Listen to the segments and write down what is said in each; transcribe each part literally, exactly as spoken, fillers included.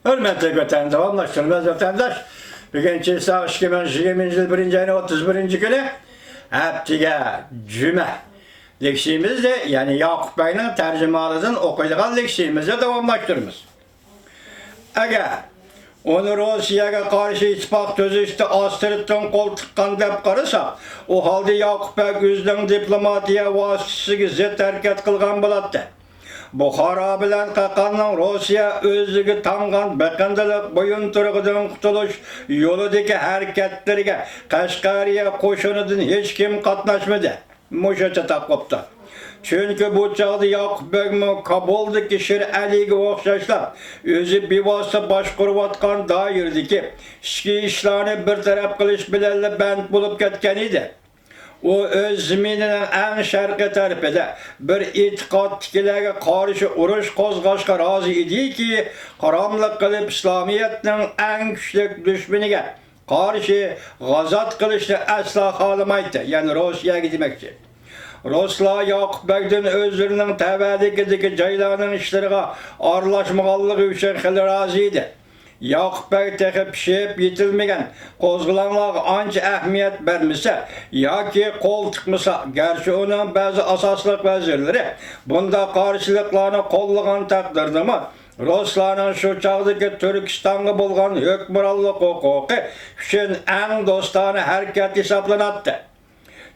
ھۆرمەتلىك ۋەتەندىشىمىز، ۋەتەنداش، بۈگۈن چېساق ئىككى مىڭ يىگىرمىنچى يىل بىرىنچى ئاينىڭ ئوتتۇز بىرىنچى كۈنى، ھەپتىگە جۈمە لېكسىيىمىزنى، يەنى ياقۇپ بەگنىڭ تەرجىمىھالىدىن ئوقۇيدىغان لېكسىيىمىزنى داۋاملاشتۇرىمىز. ئەگەر ئۇنى روسىيەگە قارشى ئىتتىپاق تۈزۈشتە ئاستىرتتىن قول تىققان دەپ قارىساق، ئۇ ھالدا ياقۇپ بەگ ئۆزىنىڭ دىپلوماتىيە ۋاسىتىسىگە زىت ھەرىكەت قىلغان بولاتتى. بۇخارا بىلەن قاقاننىڭ روسىيە ئۆزىگە تاڭغان بېقىندىلىق بويۇنتۇرۇقىدىن قۇتۇلۇش يولىدىكى ھەرىكەتلىرىگە قەشقەرىيە قوشۇنىدىن ھېچكىم قاتناشمىدى. مۇشۇ چاتاق بوپتۇ. چۈنكى بۇ چاغدا ياقۇپ بەگمۇ كابۇلدىكى شىر ئەلىگە ئوخشاشلا ئۆزى بىۋاسىتە باشقۇرۇۋاتقان دائىرىدىكى ئىچكى ئىشلارنى بىر تەرەپ قىلىش بىلەنلا بەند بولۇپ كەتكەن ئىدى. ئۇ ئۆز زېمىنىنىڭ ئەڭ شەرقىي تەرىپىدە بىر ئېتىقادتىكىلەرگە قارشى ئۇرۇش قوزغاشقا رازى ئىدىكى، قاراملىق قىلىپ ئىسلامىيەتنىڭ ئەڭ كۈچلۈك دۈشمىنىگە قارشى غازات قىلىشنى ئەسلا خالىمايتتى، يەنى روسىيەگە دېمەكچى. رۇسلار ياقۇپ بەگدىن ئۆزلىرىنىڭ تەۋەلىكىدىكى جايلارنىڭ ئىشلىرىغا ئارىلاشمىغانلىقى ئۈچۈن خېلى رازى ئىدى. ياقۇپ بەگ تېخى پىشىپ يېتىلمىگەن قوزغىلاڭلارغا ئانچە ئەھمىيەت بەرمىسە ياكى قول تىقمىسا، گەرچە ئۇنىڭ بەزى ئاساسلىق ۋەزىرلىرى بۇنداق قارشىلىقلارنى قوللىغان تەقدىردىمۇ، رۇسلارنىڭ شۇ چاغدىكى تۈركىستانغا بولغان ھۆكۈمرانلىق ھوقۇقى ئۈچۈن ئەڭ دوستانە ھەرىكەت ھېسابلىناتتى.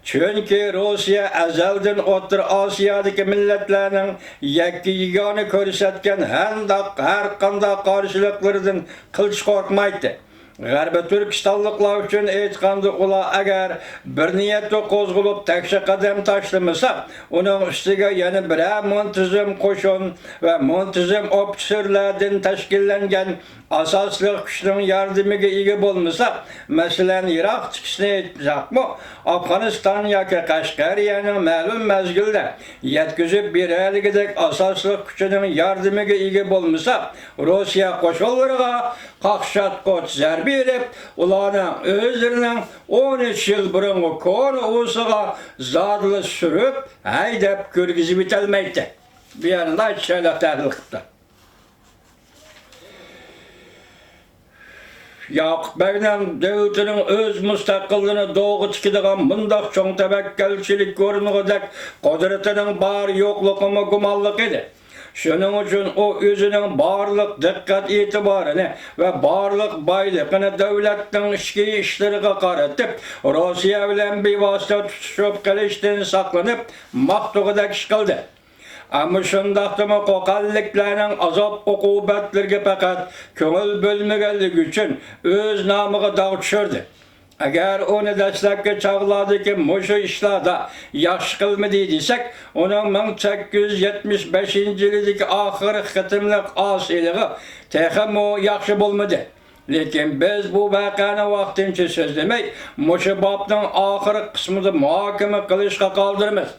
چۈنكى روسىيە ئەزەلدىن ئوتتۇرا ئاسىيادىكى مىللەتلەرنىڭ يەككە يېگانە كۆرسەتكەن ھەنداق، ھەرقانداق قارشىلىقلىرىدىن قىلچە قورقمايتتى. غەربىي تۈركىستانلىقلار ئۈچۈن ئېيتقاندا، ئۇلار ئەگەر بىر نىيەتتە قوزغىلىپ تەكشى قەدەم تاشلىمىسا، ئۇنىڭ ئۈستىگە يەنە بىرەر مۇنتىزىم قوشۇن ۋە مۇنتىزىم ئوفىتسېرلاردىن تەشكىللەنگەن ئاساسلىق كۈچنىڭ ياردىمىگە ئىگە بولمىسا، مەسىلەن، يىراقتىكىسىنى ئېيتساقمۇ، ئافغانىستان ياكى قەشقەرىيەنىڭ مەلۇم مەزگىلدە يەتكۈزۈپ بېرەلىگۈدەك ئاساسلىق كۈچىنىڭ ياردىمىگە ئىگە بولمىسا، روسىيە قوشۇنلىرىغا قاقشاتقۇچ زەربە بېرىپ، ئۇلارنىڭ ئۆزلىرىنىڭ ئون ئۈچ يىل بۇرۇنقى كونا ئۇۋىسىغا زادىلا سۈرۈپ، ھەيدەپ كىرگۈزۈۋېتەلمەيتتى. بۇ يەرنى ناھايىتى چىرايلىق تەھلىل قىپتۇ. ياقۇپ بەگنىڭ دۆلىتىنىڭ ئۆز مۇستەقىللىقىنى دوغا تىكىدىغان مۇنداق چوڭ تەۋەككەلچىلىك ئورنىغۇدەك قۇدرىتىنىڭ بار يوقلۇقىمۇ گۇمانلىق ئىدى. شۇنىڭ ئۈچۈن ئۇ ئۆزىنىڭ بارلىق دىققەت ئېتىبارىنى ۋە بارلىق بايلىقىنى دۆلەتنىڭ ئىچكى ئىشلىرىغا قارىتىپ، روسىيە بىلەن بىۋاسىتە تۇتۇشۇپ قېلىشتىن ساقلىنىپ، ماختىغۇدەك ئىش قىلدى. ئەمما شۇنداقتىمۇ قوقەنلىكلەرنىڭ ئازاب-ئوقۇبەتلىرىگە پەقەت كۆڭۈل بۆلمىگەنلىكى ئۈچۈن ئۆز نامىغا داغ چۈشۈردى. ئەگەر ئۇنى دەسلەپكى چاغلاردىكى مۇشۇ ئىشلاردا ياخشى قىلمىدى دېسەك، ئۇنىڭ مىڭ سەككىز يۈز يەتمىش بەشىنچى يىلىدىكى ئاخىرقى قېتىملىق ئاسىيلىقى تېخىمۇ ياخشى بولمىدى. لېكىن بىز بۇ ۋەقەنى ۋاقتىنچە سۆزلىمەي، مۇشۇ بابنىڭ ئاخىرقى قىسمىدا مۇھاكىمە قىلىشقا قالدۇرىمىز.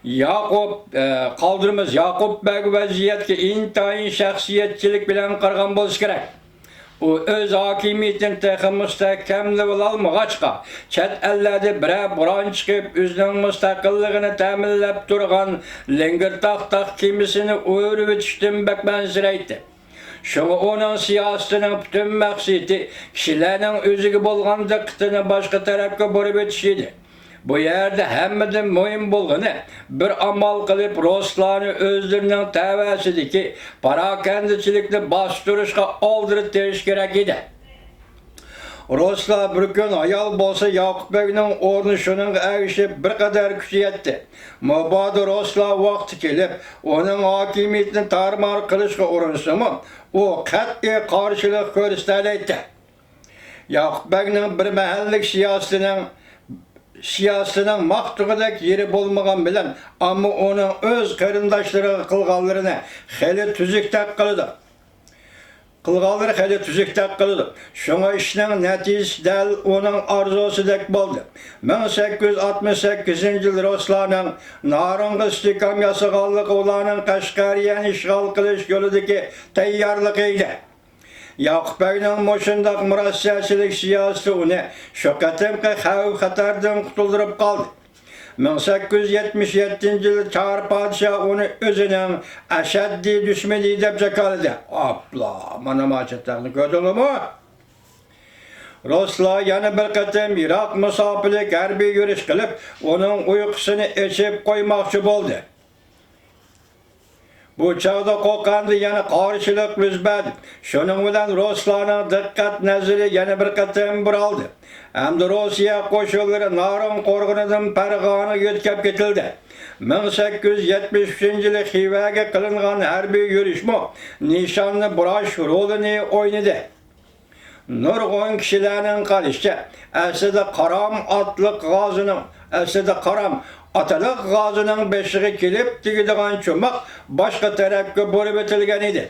ياقۇپ، ئە، قالدۇرىمىز. ياقۇپ بەگ ۋەزىيەتكە ئىنتايىن شەخسىيەتچىلىك بىلەن قارىغان بولسا كېرەك. ئۇ ئۆز ھاكىمىيىتىنى تېخى مۇستەھكەملىۋالالمىغاچقا، چەت ئەللەردە بىرەر بوران چىقىپ، ئۆزىنىڭ مۇستەقىللىقىنى تەمىنلەپ تۇرغان لېڭگىرتاختاق كېمىسىنى ئۆرۈۋېتىشتىن بەك ئەنسىرەيتتى. شۇڭا ئۇنىڭ سىياسىتىنىڭ پۈتۈن مەقسىتى كىشىلەرنىڭ ئۆزىگە بولغان دىققىتىنى باشقا تەرەپكە بۇرۇۋېتىش ئىدى. بۇ يەردە ھەممىدىن مۇھىم بولغىنى، بىر ئامال قىلىپ رۇسلارنى ئۆزلىرىنىڭ تەۋەسىدىكى پاراكەندىچىلىكنى باستۇرۇشقا ئالدىرىتىش كېرەك ئىدى. رۇسلار بىر كۈن ھايال بولسا، ياقۇپ بەگنىڭ ئورنى شۇنىڭغا ئەگىشىپ بىر قەدەر كۈچىيەتتى. مۇبادا رۇسلار ۋاقتى كېلىپ، ئۇنىڭ ھاكىمىيىتىنى تارمار قىلىشقا ئۇرۇنسىمۇ، ئۇ قەتئىي قارشىلىق كۆرسىتەلەيتتى. ياقۇپ بەگنىڭ بىر مەھەللىك سىياسىتىنىڭ، سىياسىتىنىڭ ماختىغۇدەك يېرى بولمىغان بىلەن، ئەمما ئۇنىڭ ئۆز قېرىنداشلىرىغا قىلغانلىرىنى خېلى تۈزۈكتەك قىلىدۇ. قىلغانلىرى خېلى تۈزۈكتەك قىلىدۇ. شۇڭا ئىشنىڭ نەتىجىسى دەل ئۇنىڭ ئارزۇسىدەك بولدى. مىڭ سەككىز يۈز ئاتمىش سەككىزىنچى يىل رۇسلارنىڭ نارىنغا ئىستىھكام ياسىغانلىقى ئۇلارنىڭ قەشقەرىيەنى ئىشغال قىلىش يولىدىكى تەييارلىقى ئىدى. ياقۇپ بەگنىڭ مۇشۇنداق مۇرەسسەچىلىك سىياسىتى ئۇنى شۇ قېتىمقى خەۋپ-خەتەردىن قۇتۇلدۇرۇپ قالدى. مىڭ سەككىز يۈز يەتمىش يەتتىنچى يىلى چار پادىشاھ ئۇنى ئۆزىنىڭ ئەشەددىي دۈشمىنى دەپ جاكارلىدى. ئاپلا، مانا ما چاتاقنى كۆردۈڭلارمۇ؟ رۇسلار يەنە بىر قېتىم يىراق مۇساپىلىك ھەربىي يۈرۈش قىلىپ، ئۇنىڭ ئۇيقۇسىنى ئېچىپ قويماقچى بولدى. بۇ چاغدا قوقەندە يەنە قارشىلىق يۈز بەردى. شۇنىڭ بىلەن رۇسلارنىڭ دىققەت نەزىرى يەنە بىر قېتىم بۇرالدى. ھەمدە روسىيە قوشۇنلىرى نارىن قورغىنىدىن پەرغانىغا يۆتكەپ كېتىلدى. مىڭ سەككىز يۈز يەتمىش ئۈچىنچى يىلى خىۋەگە قىلىنغان ھەربىي يۈرۈشمۇ نىشاننى بۇراش رولىنى ئوينىدى. نۇرغۇن كىشىلەرنىڭ قارىشىچە، ئەسلىدە قارام ئاتلىق غازىنىڭ، ئەسلىدە قارام ئاتلىق غازىنىڭ بېشىغا كېلىپ تېگىدىغان چوماق باشقا تەرەپكە بۇرۇۋېتىلگەن ئىدى.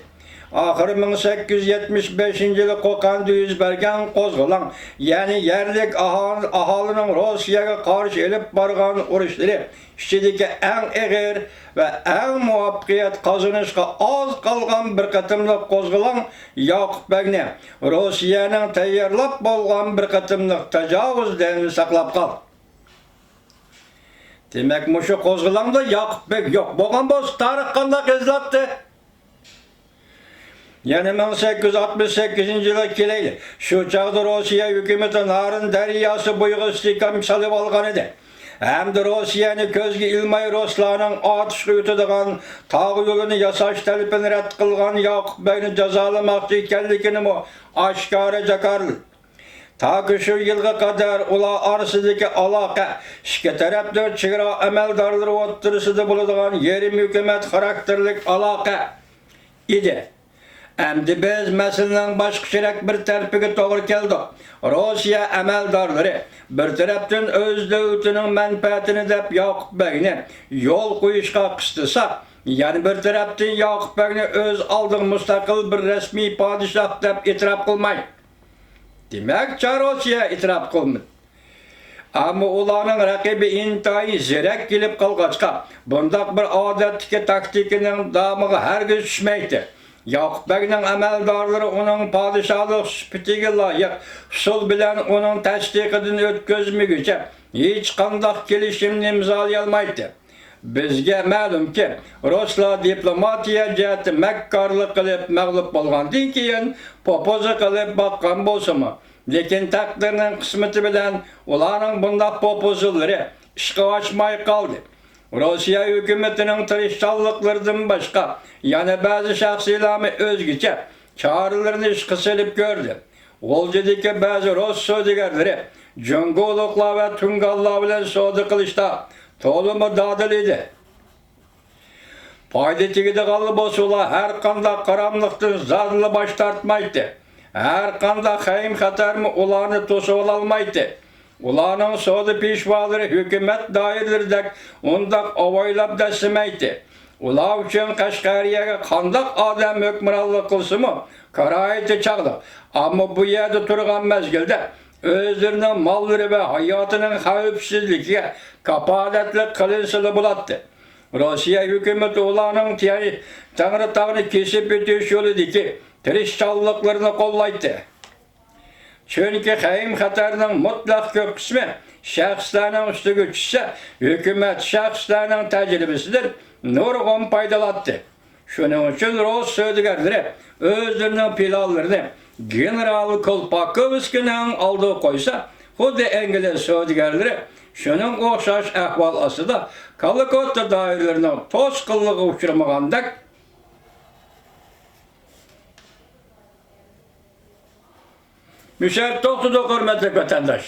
ئاخىرى مىڭ سەككىز يۈز يەتمىش بەشىنچى يىلى قوقەندە يۈز بەرگەن قوزغىلاڭ، يەنى يەرلىك ئاھال-، ئاھالىنىڭ روسىيەگە قارشى ئېلىپ بارغان ئۇرۇشلىرى ئىچىدىكى ئەڭ ئېغىر ۋە ئەڭ مۇۋەپپەقىيەت قازىنىشقا ئاز قالغان بىر قېتىملىق قوزغىلاڭ ياقۇپ بەگنى روسىيەنىڭ تەييارلاپ بولغان بىر قېتىملىق تاجاۋۇزىدىن ساقلاپ قالدى. دېمەك، مۇشۇ قوزغىلاڭدا ياقۇپ بەگ يوق بولغان بولسا، تارىخ قانداق يېزىلاتتى؟ يەنە مىڭ سەككىز يۈز ئاتمىش سەككىزىنچى يىلغا كېلەيلى. شۇ چاغدا روسىيە ھۆكۈمىتى نارىن دەرياسى بويىغا ئىستىھكام سېلىۋالغان ئىدى. ھەمدە روسىيەنى كۆزگە ئىلماي رۇسلارنىڭ ئاتۇشقا ئۆتىدىغان تاغ يولىنى ياساش تەلىپىنى رەت قىلغان ياقۇپ بەگنى جازالىماقچى ئىكەنلىكىنىمۇ ئاشكارا جاكارلىدى. تاكى شۇ يىلغا قەدەر ئۇلار ئارىسىدىكى ئالاقە ئىككى تەرەپنىڭ چېگرا ئەمەلدارلىرى ئوتتۇرىسىدا بولىدىغان يېرىم ھۆكۈمەت خاراكتېرلىك ئالاقە ئىدى. ئەمدى بىز مەسىلىنىڭ باشقىچىراق بىر تەرىپىگە توغرا كەلدۇق. روسىيە ئەمەلدارلىرى بىر تەرەپتىن ئۆز دۆلىتىنىڭ مەنپەئەتىنى دەپ ياقۇپ بەگنى يول قويۇشقا قىستىسا، يەنە بىر تەرەپتىن ياقۇپ بەگنى ئۆز ئالدىغا مۇستەقىل بىر رەسمىي پادىشاھ دەپ ئېتىراپ قىلمايدۇ. دېمەك، چار روسىيە ئېتىراپ قىلمىدى. ئەمما ئۇلارنىڭ رەقىبى ئىنتايىن زېرەك كېلىپ قالغاچقا، بۇنداق بىر ئادەتتىكى تاكتىكىنىڭ دامىغا ھەرگىز چۈشمەيتتى. ياقۇپ بەگنىڭ ئەمەلدارلىرى ئۇنىڭ پادىشاھلىق سۈپىتىگە لايىق ئۇسۇل بىلەن ئۇنىڭ تەستىقىدىن ئۆتكۈزمىگۈچە ھېچقانداق كېلىشىمنى ئىمزالىيالمايتتى. بىزگە مەلۇمكى، رۇسلار دىپلوماتىيە جەھەتتە مەككارلىق قىلىپ مەغلۇپ بولغاندىن كېيىن پوپوزا قىلىپ باققان بولسىمۇ، لېكىن تەقدىرنىڭ قىسمىتى بىلەن ئۇلارنىڭ بۇنداق پوپوزىلىرى ئىشقا ئاشماي قالدى. روسىيە ھۆكۈمىتىنىڭ تىرىشچانلىقلىرىدىن باشقا يەنە بەزى شەخسىيلەرمۇ ئۆزگىچە چارىلىرىنى ئىشقا سېلىپ كۆردى. غۇلجىدىكى بەزى رۇس سودىگەرلىرى جۇڭگولۇقلار ۋە تۇڭگانلار بىلەن سودا قىلىشتا تولىمۇ دادىل ئىدى. پايدا تېگىدىغانلا بولسا، ئۇلار ھەرقانداق قاراملىقتىن زادىلا باش تارتمايتتى. ھەرقانداق خەيم خەتەرمۇ ئۇلارنى توسۇۋالالمايتتى. ئۇلارنىڭ سودا پېشۋالىرى ھۆكۈمەت دائىرىلىرىدەك ئۇنداق ئاۋايلاپ دەسسىمەيتتى. ئۇلار ئۈچۈن قەشقەرىيەگە قانداق ئادەم ھۆكۈمرانلىق قىلسىمۇ، كارايىتى چاغلىق. ئەمما بۇ يەردە تۇرغان مەزگىلدە ئۆزلىرىنىڭ ماللىرى ۋە ھاياتىنىڭ خەۋپسىزلىكىگە كاپالەتلىك قىلىنسىلا بولاتتى. روسىيە ھۆكۈمىتى ئۇلارنىڭ تيەن-، تەڭرىتاغنى كېسىپ ئۆتۈش يولىدىكى تىرىشچانلىقلىرىنى قوللايتتى. چۈنكى خەيم خەتەرنىڭ مۇتلەق كۆپ قىسمى شەخسلەرنىڭ ئۈستىگە چۈشسە، ھۆكۈمەت شەخسلەرنىڭ تەجرىبىسىدىن نۇرغۇن پايدىلاتتى. شۇنىڭ ئۈچۈن رۇس سودىگەرلىرى ئۆزلىرىنىڭ پىلانلىرىنى گېنېرال كولپاكوۋسكىينىڭ ئالدىغا قويسا، خۇددى ئىنگلىز سودىگەرلىرى شۇنىڭغا ئوخشاش ئەھۋال ئاستىدا كالكۇتتا دائىرىلىرىنىڭ توسقۇنلۇقىغا ئۇچرىمىغاندەك. مۇشۇ يەردە توختىدۇق، ھۆرمەتلىك ۋەتەنداش.